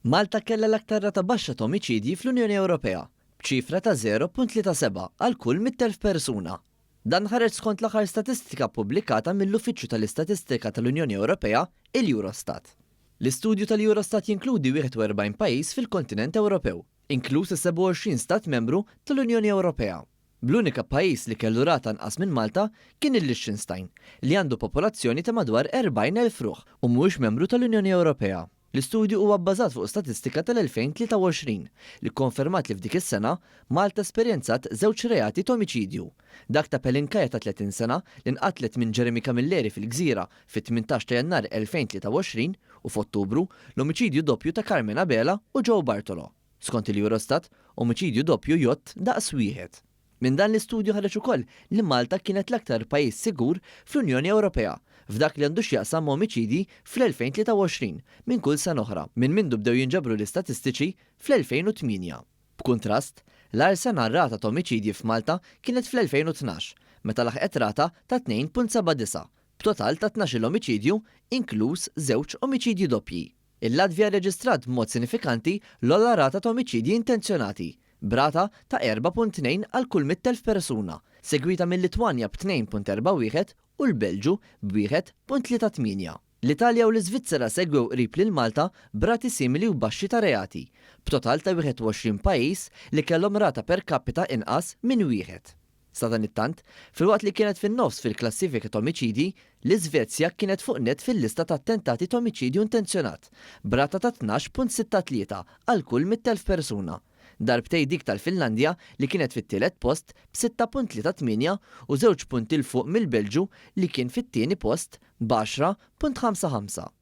Malta kellha l-aktar rata baxxa ta' omiċidji fl-Unjoni Ewropea, b'ċifra ta' 0.37 għal kull 100,000 persuna. Dan ħareġ skont l-aħħar statistika ppubblikata mill-Uffiċċju tal-Istatistika tal-Unjoni Ewropea, il-Eurostat. L-istudju tal-Eurostat jinkludi 41 pajjiż fil-kontinent Ewropew, inkluż is-27 stat membru tal-Unjoni Ewropea. Bl-unika pajjiż li kellu rata anqas minn Malta kien il-Liechtenstein, li għandu popolazzjoni ta' madwar 40,000 ruħ u mhuwiex membru tal-Unjoni Ewropea. L-istudju huwa bbażat fuq statistika tal-2023 li kkonfermat li f'dik is-sena, Malta esperjenzat żewġ reati t'omiċidju, dak ta' Pelin Kaya ta' 30 sena li nqatlet minn Jeremy Camilleri fil-Gżira fit-18 ta' Jannar 2023 u f'Ottubru, l-omiċidju doppju ta' Carmen Abela u Joe Bartolo. Skont il-Eurostat, omiċidju doppju jgħodd daqs wieħed. Minn dan l-istudju ħareġ ukoll li Malta kienet l-aktar pajjiż sigur fl-Unjoni Ewropea f'dak li għandu x'jaqsam ma' omiċidji fl-2023 minn kull sena oħra minn mindu bdew jinġabru l-istatistiċi fl-2008. B'kuntrast, l-agħar sena għar-rata ta' omiċidji f'Malta kienet fl-2012 meta laħqet rata ta' 2.79 b'total ta' tnax-il omiċidju inkluż żewġ omiċidji doppji. Il-Latvja rreġistrat b'mod sinifikanti l-ogħla rata ta' omiċidji intenzjonati, b'rata ta' 4.2 għal kull 100,000 persuna, segwita mil-Litwanja b'2.41 u l-Belġju b'1.38. L-Italja u l-Iżvizzera segwew qrib lil Malta b'rati simili u baxxi ta' reati, b'total ta' 21 pajjiż li kellhom rata per capita inqas minn wieħed. Sadanittant, filwaqt li kienet fin-nofs fil-klassifika ta' omiċidji, l-Iżvezja kienet fuq nett fil-lista ta' attentati ta' omiċidju intenzjonat, b'rata ta' 12.63 għal kull 100,000 persuna, darbtejn dik tal-Finlandja li kienet fit-tielet post b'6.38 u żewġ punti 'l fuq mill-Belġju li kien fit-tieni post b'10.55.